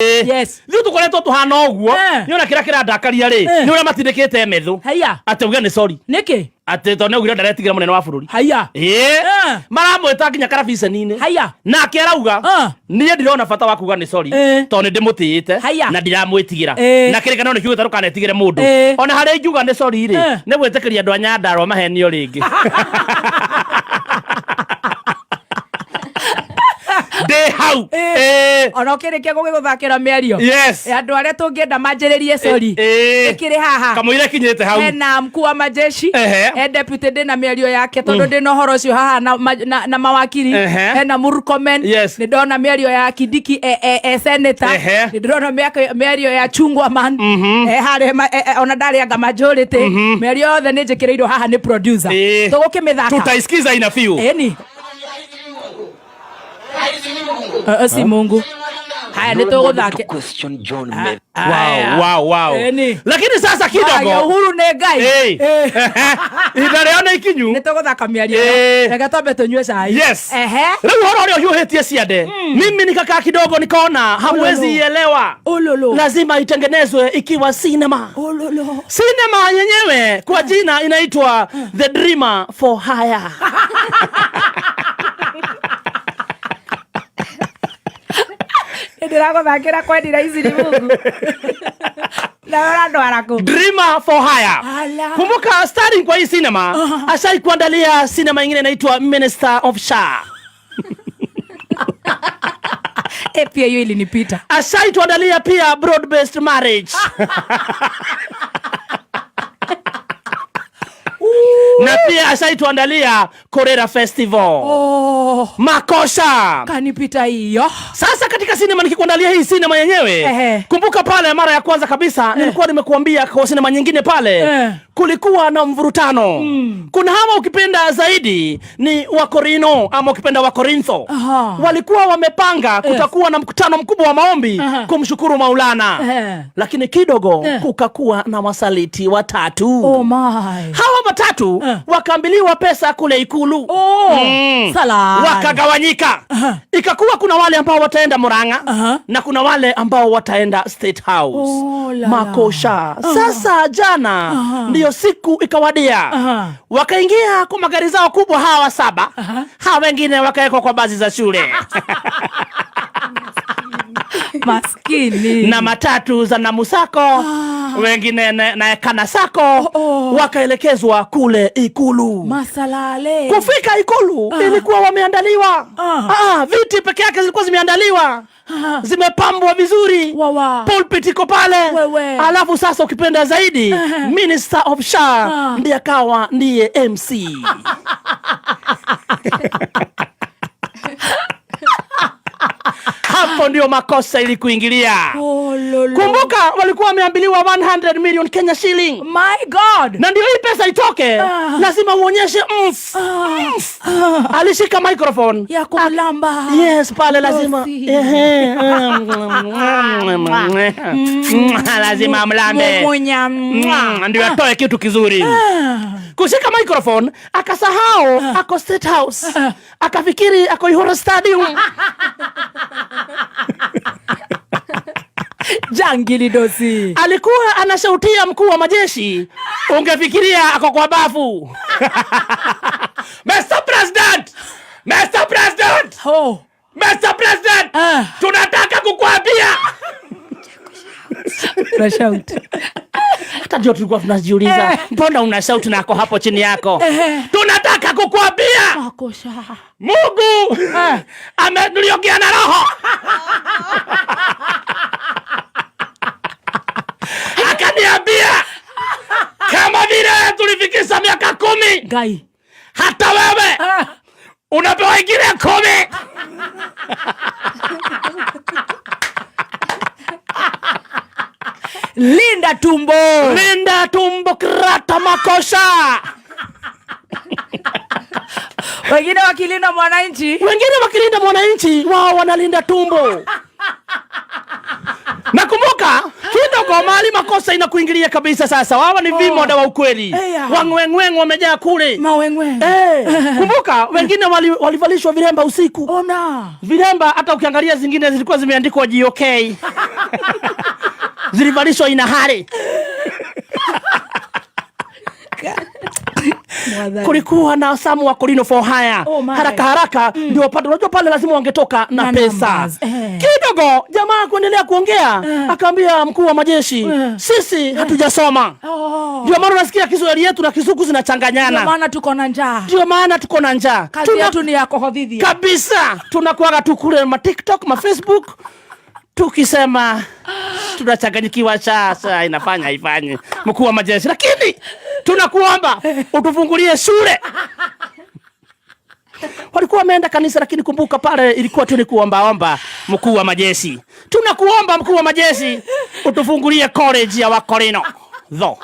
Yes. Ithuĩ tũkoretwo tũhana ũguo. Eh. Nĩ ona kĩrĩa kĩrandakaria rĩ, Eh. nĩ ũrĩa matindĩkĩte methu Haiya. atĩ uge nĩ sorry, Nĩkĩ? atĩ tondũ nĩ augire ndaretigĩra mũnene wa bũrũri. Haiya. Ĩĩ. Eh. Maramwĩta nginya karabiceni-inĩ. Haiya. Nake arauga, Ah. niĩ ndirona bata wa kuga nĩ sorry, Eh. tondũ nĩ ndĩmũtĩĩte Haiya. na ndiramwĩtigĩra, Eh. na kĩrĩkanĩro nĩ kiugĩte ndũkanetigĩre mũndũ. Eh. Ona harĩa ingiuga nĩ sorry rĩ, Eh. nĩ gwĩtĩkĩria andũ a Nyandarua mahenio rĩngĩ. Ndĩ hau. Eh. Eh. Ona ũkĩrĩkia gũgĩgũthakĩra mĩario. Yes. Andũ arĩa tũngĩenda manjĩrĩrie sorry. Eh. Ĩkĩrĩ haha. Kamũira ĩkinyĩte hau. Hena mkuu wa majeshi. Ehe. He deputy ndĩna mĩario yake tondũ ndĩna ũhoro ũcio haha na mawakiri. Ehe. Hena Murkomen. Yes. Nĩ ndona mĩario ya Kindiki e senator. Ehe. Nĩ ndĩrona mĩario ya Chungwa man. Harĩa ona ndarĩ anga majority. Mĩario yothe nĩ njĩkĩrĩirwo haha nĩ producer. Eh. Tũgũkĩmĩthaka. Tutaisikiza ina few. Eni. Si Mungu. Haya nĩ tũgũthake. Question John Mary. Wow. Eni. Lakini sasa Haya, kidogo Uhuru nĩ Ngai. Eh. Eh. Ihinda rĩao nĩ ikinyu. Nĩ tũgũthaka mĩario Eh. ĩyo. Reke twambe tũnyue cai. Yes. Ehe. Rĩu ũhoro ũrĩa ũhiũhĩtie ciande, mimi nikakaa kidogo nikaona hamwezi elewa. Ululu. Lazima itengenezwe ikiwa sinema. Ululu. Sinema yenyewe kwa jina inaitwa The Dreamer for Hire. Nĩ ndĩragũthakĩra kwendira ici nĩ Mungu. Na ũrandwara kũ? Dreamer for Hire. Ala. Kumbuka starring kwa hii sinema, ashai kuandalia sinema ingine inaitwa Minister of Sha. Eh, pia hiyo ilinipita. Ashai tuandalia pia broad based marriage. Na pia ashai tuandalia Korera Festival. Oh, Makosha. kanipita hiyo. Sasa katika sinema nikikuandalia hii sinema yenyewe, Ehe. kumbuka pale mara ya kwanza kabisa nilikuwa nimekuambia kwa sinema nyingine pale Eh. kulikuwa na mvurutano. Kuna hawa ukipenda zaidi ni Wakorino ama ukipenda Wakorintho. Aha. Walikuwa wamepanga kutakuwa na mkutano mkubwa wa maombi Aha. kumshukuru Maulana. Eh. Lakini kidogo Eh. kukakuwa na wasaliti watatu. Oh my. Hawa watatu Eh. wakaambiliwa pesa kule Ikulu. Oh. Salali. Wakagawanyika. Ikakuwa kuna wale ambao wataenda Murang'a Aha. na kuna wale ambao wataenda State House. Oh, la la. Makosha. Sasa jana ndiyo siku ikawadia. Aha. Wakaingia kwa magari zao kubwa hawa saba. Aha. Hawa wengine wakawekwa kwa basi za shule Maskini. na matatu za Namusako, wengine na Kanasako. Oh, oh. Wakaelekezwa kule Ikulu. Masalale. Kufika Ikulu ilikuwa wameandaliwa. Ah. Viti peke yake zilikuwa zimeandaliwa, zimepambwa vizuri. Wawa. Pulpit iko pale. Wewe. Alafu sasa ukipenda zaidi, Minister of Sha ndiye akawa ndiye MC. Hapo ndio makosa ilikuingilia. Oh, lolo. Kumbuka walikuwa wameambiliwa 100 million Kenya shilling. My God. Na ndio hii pesa itoke, lazima uonyeshe mf. Mf. Alishika microphone. Ya kulamba. Yes, pale lazima. Dosi. Ehe. Lazima mlambe. Mumunya. Ndio atoe kitu kizuri. Kushika microphone akasahau ako State House. Akafikiri ako Ihuru Stadium. Jangili dosi. Alikuwa anashautia mkuu wa majeshi, ungefikiria ako kwa bafu. Mr. President! Mr. President! Oh. Mr. President! Ah. Tunataka kukuambia. Na shout. Hata ndio tulikuwa tunajiuliza, mbona una shout na ako hapo chini yako? Tunataka kukuambia Makosha. Mungu ame niliongea na roho akaniambia kama vile tulifikisha miaka 10, Ngai. hata wewe unapewa ingine 10. Linda tumbo. Linda tumbo krata makosha. Wengine wakilinda mwananchi. Wengine wakilinda mwananchi wao wanalinda tumbo. Nakumbuka kidogo mahali makosa inakuingilia kabisa sasa. Wawa ni vimoda wa ukweli. Eya. Wangwengweng wamejaa kule. Mawengwe. Kumbuka wengine walivalishwa viremba usiku. Ona. Viremba hata ukiangalia zingine zilikuwa zimeandikwa GOK. Zilivalishwa ina hali. Mwathani. Kulikuwa na Samu wa Kolino for hire. Oh my. Haraka haraka ndio wapate. Unajua pale lazima wangetoka na Na pesa numbers, eh. kidogo. Jamaa kuendelea kuongea akaambia mkuu wa majeshi, sisi hatujasoma, Oh. ndio maana unasikia Kiswahili yetu na Kisuku Ndio zinachanganyana, maana tuko na njaa. ndio maana tuko na njaa. Kazi yetu ni ya kuhothithia. Kabisa, tunakuaga tu kule ma TikTok, ma Facebook tukisema tunachanganyikiwa. Sasa inafanya haifanyi, mkuu wa majeshi, lakini tunakuomba utufungulie shule. Walikuwa wameenda kanisa, lakini kumbuka pale ilikuwa tu ni kuombaomba. Mkuu wa majeshi, tunakuomba mkuu wa majeshi utufungulie college ya Wakorino tho.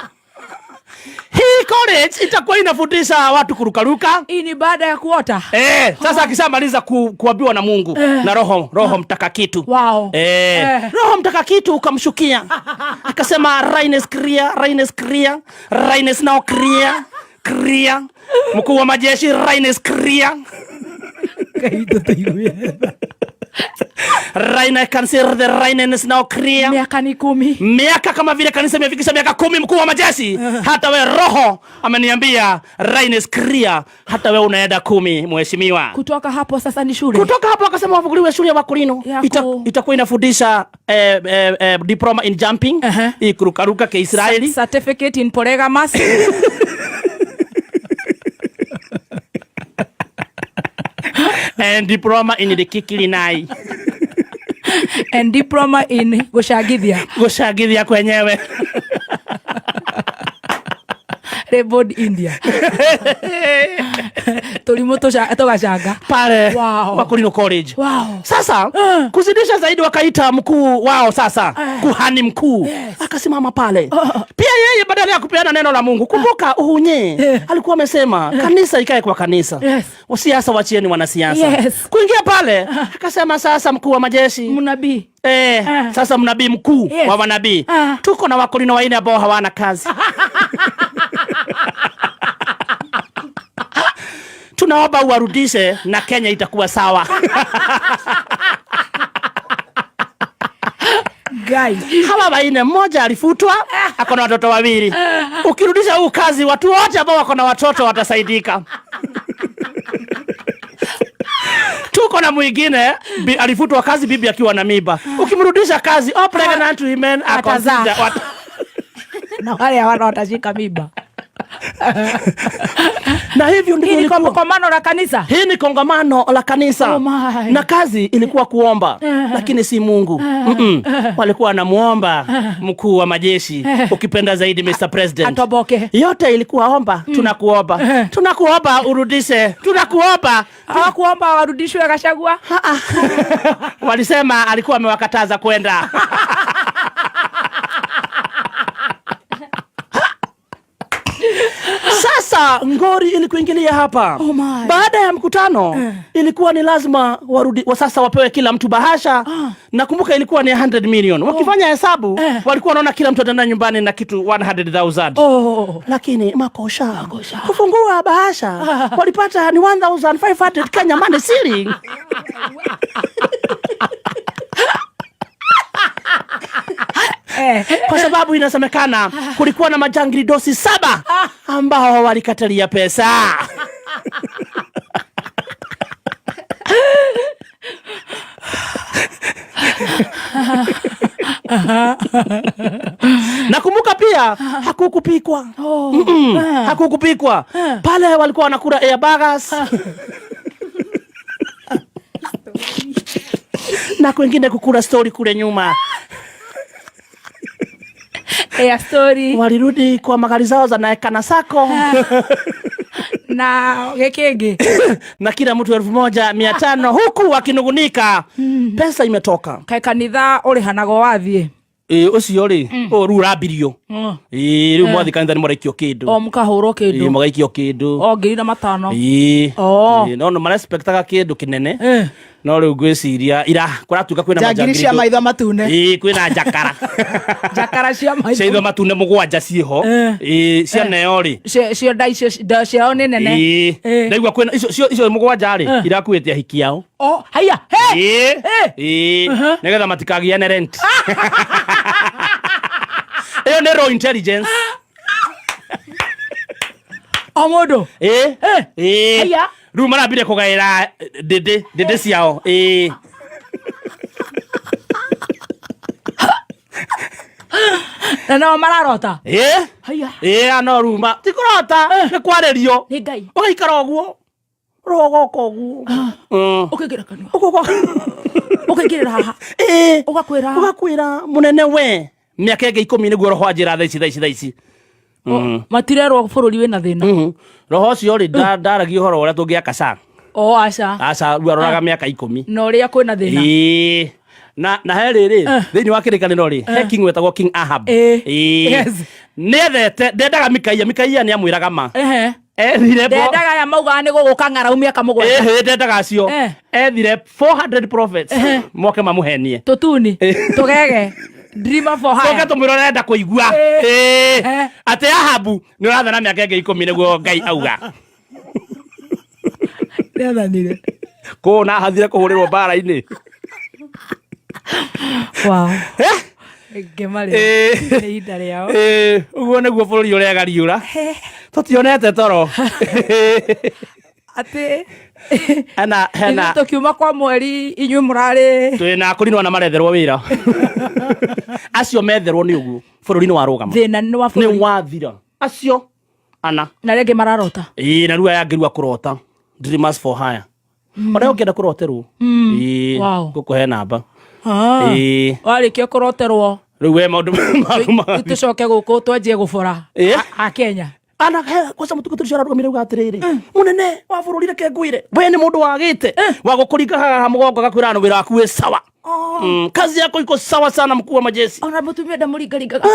Hii college itakuwa inafundisha watu kurukaruka. Hii ni baada ya kuota. Sasa akishamaliza kuambiwa na Mungu na Roho Mtakakitu. Wow. Roho Mtakakitu ukamshukia. Akasema Raines clear, Raines clear, Raines now clear, clear. Mkuu wa majeshi Raines clear. Raine, I can see the Raines now clear. Miaka ni 10. Miaka kama vile kanisa imefikisha miaka 10, mkuu wa majeshi. Hata we Roho ameniambia Raines clear, hata we unaenda 10 mheshimiwa. Kutoka hapo sasa ni shule. Kutoka hapo akasema wafunguliwe shule ya Wakorino. Yako. Itakuwa inafundisha diploma in jumping, hii kurukaruka Kiisraeli. Certificate in polygamous. And diploma in the kikilinai. And diploma in gucangithia. Gucangithia kwenyewe. Rebod India. Tulimu tugacanga. Pale Wow. Wakorino College. Wow. Sasa kuzidisha zaidi wakaita mkuu wao sasa, kuhani mkuu. Yes. Akasimama pale. Pia yeye badala ya kupeana neno la Mungu, kumbuka Uhunye alikuwa amesema kanisa ikae kwa kanisa. Yes. Siasa wachieni wanasiasa. Yes. Kuingia pale akasema sasa mkuu wa majeshi. Mnabii. Sasa mnabii mkuu Yes. wa manabii. Tuko na Wakorino wanne ambao hawana kazi. Tunaomba uwarudishe na Kenya itakuwa sawa. Guys. Hawa wanne, mmoja alifutwa, ako na watoto wawili. Ukirudisha huu kazi, watu wote ambao wako na watoto watasaidika. Tuko na mwingine alifutwa kazi bibi akiwa na mimba. Ukimrudisha kazi, all pregnant women are Atazaa. considered Na wale hawana watashika mimba. Na hivyo ndivyo Hii ni ilikuwa. kongamano la kanisa. Hii ni kongamano la kanisa. Oh my. Na kazi ilikuwa kuomba, lakini si Mungu. Walikuwa wanamuomba mkuu wa majeshi, ukipenda zaidi Mr. President. Atoboke. Yote ilikuwa omba, tunakuomba. Tunakuomba urudishe. Tunakuomba. Hawakuomba warudishwe Gachagua? Ha-ha. Walisema alikuwa amewakataza kwenda. Sasa ngori ilikuingilia hapa. Oh my. Baada ya mkutano ilikuwa ni lazima warudi, sasa wapewe kila mtu bahasha. Nakumbuka ilikuwa ni 100 million. Wakifanya hesabu, walikuwa wanaona kila mtu ataenda nyumbani na kitu 100,000. Lakini makosha. Kufungua bahasha, walipata ni 1,500 Kenya money ceiling. Kwa sababu inasemekana kulikuwa na majangili dosi 7 ambao walikatalia pesa. Nakumbuka pia hakukupikwa. Hakukupikwa. Pale walikuwa wanakula air burgers. Na kwingine kukula story kule nyuma. Air story. Walirudi kwa magari zao za Naekana Sacco. Na gĩkĩngĩ. Na kila mtu 1,500 huku wakinugunika. Pesa imetoka. Kaĩ kanitha ũrĩhanagwo wathiĩ? Ũcio rĩ, ũyũ rĩu ũrambirio. Rĩu mwathiĩ kanitha nĩ mũraikio kĩndũ. O mũkahũrwo kĩndũ. Mũgaikio kĩndũ. O ngiri na matano. No, no marespektaga kĩndũ kĩnene. No rĩu ngwĩciria ira kũratuĩka kwĩna Njangiri cia majangiri maitho matune. Kwĩna njakara. Njakara cia maitho. Cia itho matune mũgwanja ciĩho. Cia neo rĩ. Cio nda icio, nda ciao nĩ nene. Ndaigua kwĩna icio mũgwanja rĩ, irakuĩte ahiki ao. O, haiya, he! Nĩgetha matikagiane rent. Ĩyo nĩ raw intelligence. O mundu. Ĩ. Ĩ. Haiya. Rĩu marambire kũgaĩra ndĩndĩ ndĩndĩ ciao. Ĩ. Na nao mararota. Ĩ. Haiya. Ĩ, no rĩu ti kũrota, nĩ kwarĩrio. Nĩ Ngai. Ũgaikara ũguo, rogoka ũguo. Ũkaingĩra kanua. Ũkaingĩrĩra haha. Ĩ. Ũgakwĩra. Ũgakwĩra mũnene we mĩaka ĩngĩ 10 nĩguo roho anjĩra thaa ici thaa ici thaa ici. Matirerwo bũrũri wĩna thĩna. Roho ũcio rĩ, ndaragia ũhoro ũrĩa tũngĩaka SHA. O aca. Aca, rĩu aroraga mĩaka 10. Na ũrĩa kwĩna thĩna. Ĩĩ. Na he rĩrĩ, thĩinĩ wa kĩrĩkanĩro rĩ, he king wetagwo King Ahab. Ĩĩ. Ĩĩ. Yes. Nĩethete, ndendaga Mikaia, Mikaia nĩ amwĩraga ma. Ehe. Ethire Ndendaga aya maugaga nĩ gũgũka ng'arau mĩaka 7. Ĩhĩ, ndendaga acio. Ethire 400 prophets moke mamũhenie. Tũtuni. Tũgege. Dreamer for Tũke hire. tũmwĩre ũrenda kũigua. Ĩĩ. Ĩĩ. Atĩ Ahabu nĩ ũrathana mĩaka ĩngĩ 10 nĩguo Ngai auga. Nĩathanire. Kũũ na hathire kũhũrĩrwo mbara-inĩ. Wow. Eh? Ngĩmarĩa. Ĩĩ. Nĩ ihinda rĩao. Ĩĩ, ũguo nĩguo bũrũri ũregariũra. Tũtionete toro. Atĩ Hena hena ithuĩ tũkiuma kwa mweri inyuĩ mũrarĩ twĩna akũrinwo na maretherwo wĩra. Acio metherwo nĩ ũguo bũrũri nĩ warũgama. Thĩna nĩ wa Nĩ bũrũri. wathira. Acio ana. Na rĩngĩ mararota. Ĩĩ, na rĩu aya angĩ rĩu akũrota. Dreamers for hire. Ona ũngĩenda kũroterwo. Ĩĩ, Wow. ngũkũhe namba. Ah. Ĩĩ. Warĩkia kũroterwo Rĩu we maũndũ maku tũcoke gũkũ twanjie gũbora. Ĩĩ. A Kenya. Ana he kwanza mũtungatĩri ũcio ararũgamire auga atĩrĩrĩ, mũnene wa bũrũri reke ngwĩre, we nĩ mũndũ wagĩte wa gũkũringa haha mũgongo agakwĩra no wĩra waku wĩ sawa. Kazi yako iko sawa sana mkuu wa majeshi. Ona mũtumia ndamũringaringaga.